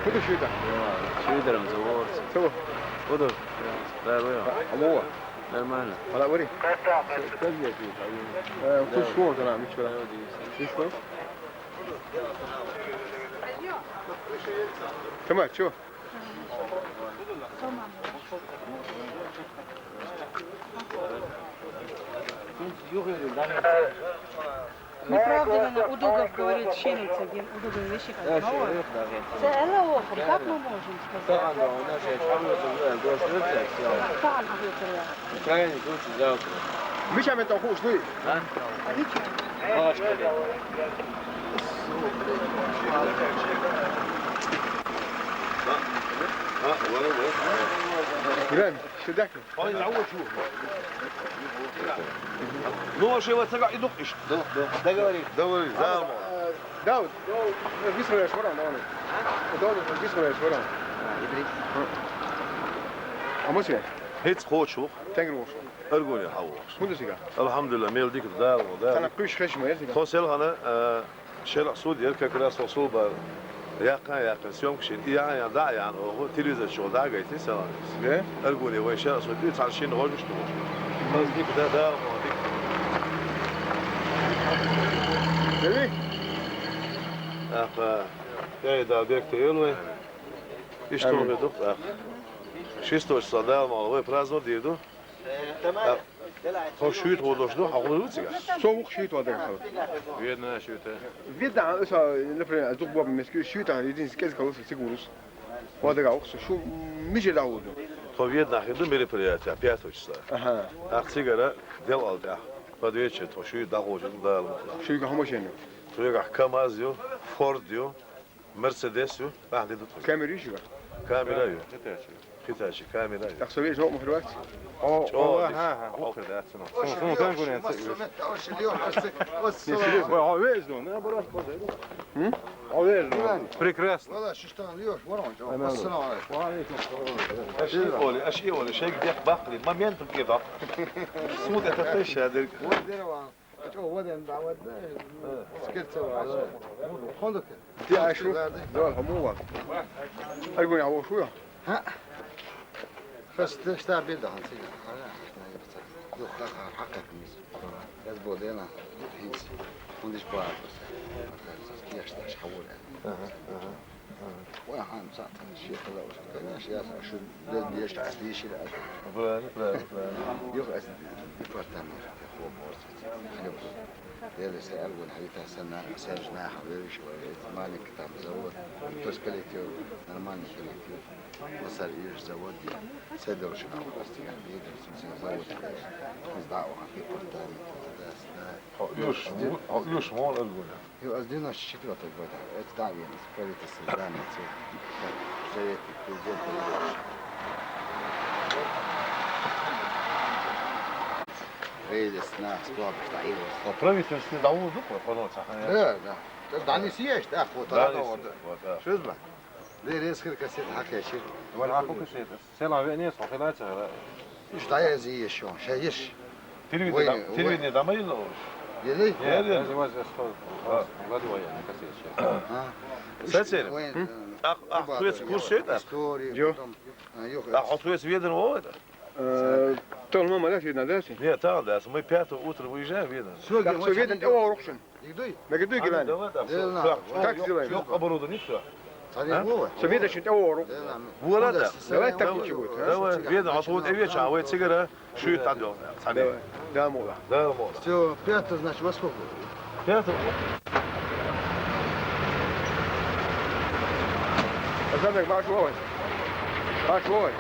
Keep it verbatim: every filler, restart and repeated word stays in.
Куда сюда? Сюда завод. Чего? Куда? Да, да. Алло. Нормально. Алло, говори. Э, куда сюда? Э, куда сюда? Куда сюда? Tamam, чё? Неправда, наверное, Удугов говорит, щенится, Ген-, Удугов вещи как нового. Це Елла Охум, как мы можем сказать? Там, а это я. Ми чам это хушли? А? А ничего. Глянь, сюда. Ну, а что, вот так и духнешь? Да, да. Договорились. Договорились, да. Э, да, вот, ну, висмаешь ворон, да, он. Да, вот, висмаешь ворон. А мы себе? Хец хочешь? Тенгри хочешь? Аргуни хаву. Куда сюда? Алхамдулилла, мел дик, да, да. Тана куш хеш мы, сюда. Хосел хана, э, Шерх суд яр как раз хосул бар. Якъан, якъан съёмкаш ин. Ян, ян, да, ян, о, телевизор чу да гайти салам. Э? Аргуни вай шерх суд, ди цар шин гожуш ту. Хас дик да, да, о, дик. Гели? Аха. Яй да бек те елвай. Ишто ме дух, ах. Шестой числа да, мал, вай праздник диду. Ах. Со шуйт водош ду, хагулу цига. Со ух шуйт вода хал. Видно, шуйт. Видно, а, со, например, а дух боб мески шуйт, а, единственный скез колос сигурус. Вода га ух, шу миже да воду. То видно, хиду мероприятие, пятого числа. Ага. Ах, цигара дел алда. Под вечер, то шуйт да гожу, да. Шуйга хамошен. Шуйга КамАЗ ю, Форд ю. Мерседес ю, а, де дут. Камера ю шуга? Камера ю. Хитачи. Хитачи, камера ю. Так, совет жок мухрват? О, о, ха, ха, о, хитачи, ну. Сун, сун, конкуренция. Ой, а везде, ну, я бы раз подойду. М? А везде. Прекрасно. Вала, что там, Лёш, ворон, ассалам алейкум. Ва алейкум ассалам. Аши оли, аши оли, шейх дек бакли, моментум кеда. Смут это ты щадыр. Вот дерево. Чо, воден да, вот, да, скельцева. Хондук. Ти ашу, да, хамува. Аргуни хаву шуя? Ха? Хас, да, шта бил да, ханси. Ана, шта, я пца. Ю, ха, ха, ха, ха, мис. Яз бодена, хинс. Хондиш ба. Кеш да, шхавура. Ага, ага. Ой, хан, са, ши хала, конечно, я шу, да, я шта, ши, ши, да. Правильно, правильно, правильно. Ю, ас, департамент, хо, борс. Дели се аргун хавита сана, се жна хавери шо, маленький там завод, то есть коллектив, нормальный коллектив. Масар иш завод, се дорши на власти, я видел, се завод, издал, департамент, да, да. Юш, юш, мол аргуна. Ю, аз девяносто четвёртого года, это там, я, правительство здание, все, советник, президент. Рейдес на склад стоит. По правительству дал узу по, по ночам, а? Да, да. Да, здание съесть, да, вот, да, да, вот. Что ж, да. Да, резко кассет, хак я чир. Валя, а кука сет? Села ве не, сохилача, да. Что я здесь ещё? Сейчас есть. Телевидение, телевидение там и ловишь? Ели? Нет, нет. Я здесь, я сто, ладно, я не кассет. А. Сацер? Ах, ах, курс, курс это? Историю, потом, а, ё, ах, открыть ведер, вот это? Э, то мама, да, видно, да, си? Нет, там, да, мы пятого утра выезжаем, видно. Всё, так, всё, видно, о, рухшин. Игдуй? Мегедуй гилан. Как сделаем? Ёк оборудование, всё. Царь Вова. Всё, видно, что о, рух. Вура, да. Давай так ничего, а? Давай, видно, а вот вечер, а вот сигара, шует там, да. Давай, да, мола. Да, мола. Всё, пятого, значит, во сколько? Пятого. Азамбек, марш ловай. Марш ловай.